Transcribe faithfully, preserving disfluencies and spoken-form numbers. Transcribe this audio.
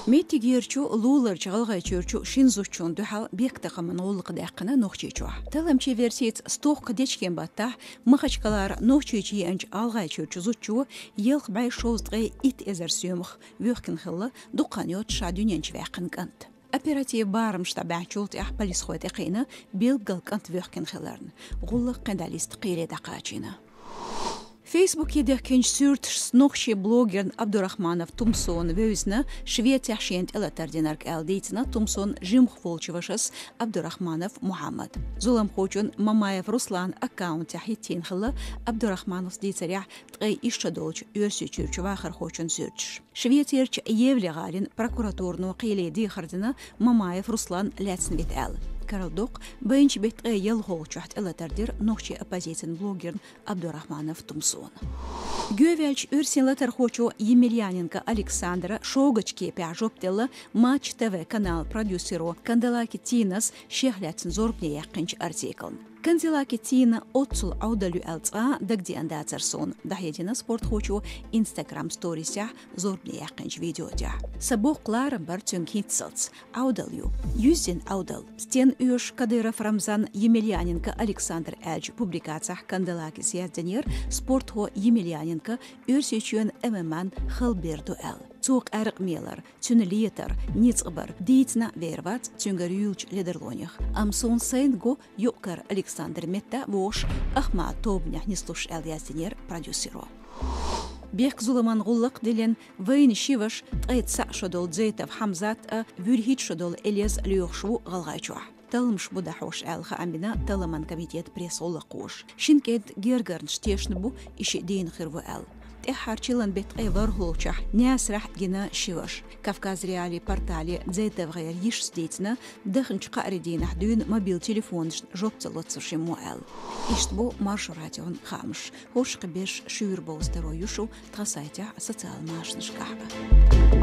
Меттигерчу, луларчу ГӀалгӀайчуьрчу шин зудчунна дуьхьал бехктакхаман гӀуллакх даьккхина Нохчийчохь. Талламчийн версица, стохка дечкен баттахь Махачкалара Нохчийчу еанчу ГӀалгӀайчуьрчу зудчо ялх бӀе шовзткъе итт эзар соьмах воьхкина хилла, дукха хан йоццуш ша дуьнен чу ваьккхина кӀант. Оперативни барамаш дӀабаьхьначул тӀаьхьа полисхой тӀекхиъна билггал кӀант воьхкина хиларна. ГӀуллакх кхин дӀалиста кхеле дӀакхачийна. Фейсбуке дехкинчу суьрташца нохчийн блогерна Абдурахманов Тумсона вевзина Швецехь шена тӀелатар динарг аьлла дийцина Тумсон жимах волчу вашас Абдурахманов Мухьаммад. Зуламхочун Мамаев Руслан аккаунтехь хӀиттийна хилла Абдурахмановс дийцарехь ткъе исс шо долчу Оьрсийчуьрчу вахархочун суьрташ. Швецерчу Евле-гӀалин прокуратуро кхеле дехар дина Мамаев Руслан лаьцна вита аьлла. Карладоккху, байначу беттан ткъе ялхолгӀачохь тӀелатар дира нохчийн оппозицин блогерна Абдурахманов Тумсона. Гоьваьллачу оьрсийн латархочо Емельяненко Александра шогачу кепехь жоп делла Матч ТВ каналан продюсеро Канделаки Тинас шех лаьцна зорбане яьккхинчу артиклна. Канделаки Тина оццул Ӏовдал ю аьлла цкъа а дагадеана дацара суна, дӀахьедина спортхочо Instagram сторисехь зорбане яьккхинчу видео тӀехь. Сан боккха ларам бара цуьнга хӀинццалц. Ӏовдал ю. Юьззина Ӏовдал. Стенна оьшу Кадыров Рамзан Емельяненко Александр аьллачу публикацехь Канделакис яздинера, спортхо Емельяненко Оьрсийчоьнан ММА-н хала бер ду аьлла. Цо къаьркъа мелар, цуьнан летар, ницкъ бар дийцина а вер вац цуьнгара юьйлучу ледарлонех. Амма суна сайна го юкъ-кара Александр метта а вогӀуш, Ахмат тобанехь нислуш аьлла яздинера продюсеро. Бехк-зуламан гӀуллакх диллина вайна ши ваша, ткъе цхьаъ шо долу Дзейтов Хьамзат а, вуьрхӀитта шо долу Элез лоьхуш ву ГӀалгӀайчохь. Талламаш бу дӀахьош аьлла хаам бина талламан комитетан пресс-гӀуллакххоша. Шина кӀентан гергарнаш тешна бу и шиъ дийна хир ву аьлла. ТӀаьххьара чиллан беттан ткъе ворхӀалгӀачохь Наьсарехь гина ши ваша. Кавказ.Реалии портале ДзейтовгӀеран йишас дийцина, даханчу кхаарин дийнахь дуьйна мобил телефонашна жоп ца лоцурш мо аьлла. Иштта бу Маршо радион хаамаш. ХӀорш кхин берш шуьйра бовза таро ю шу тхан сайтехь а, социал машанашкахь а.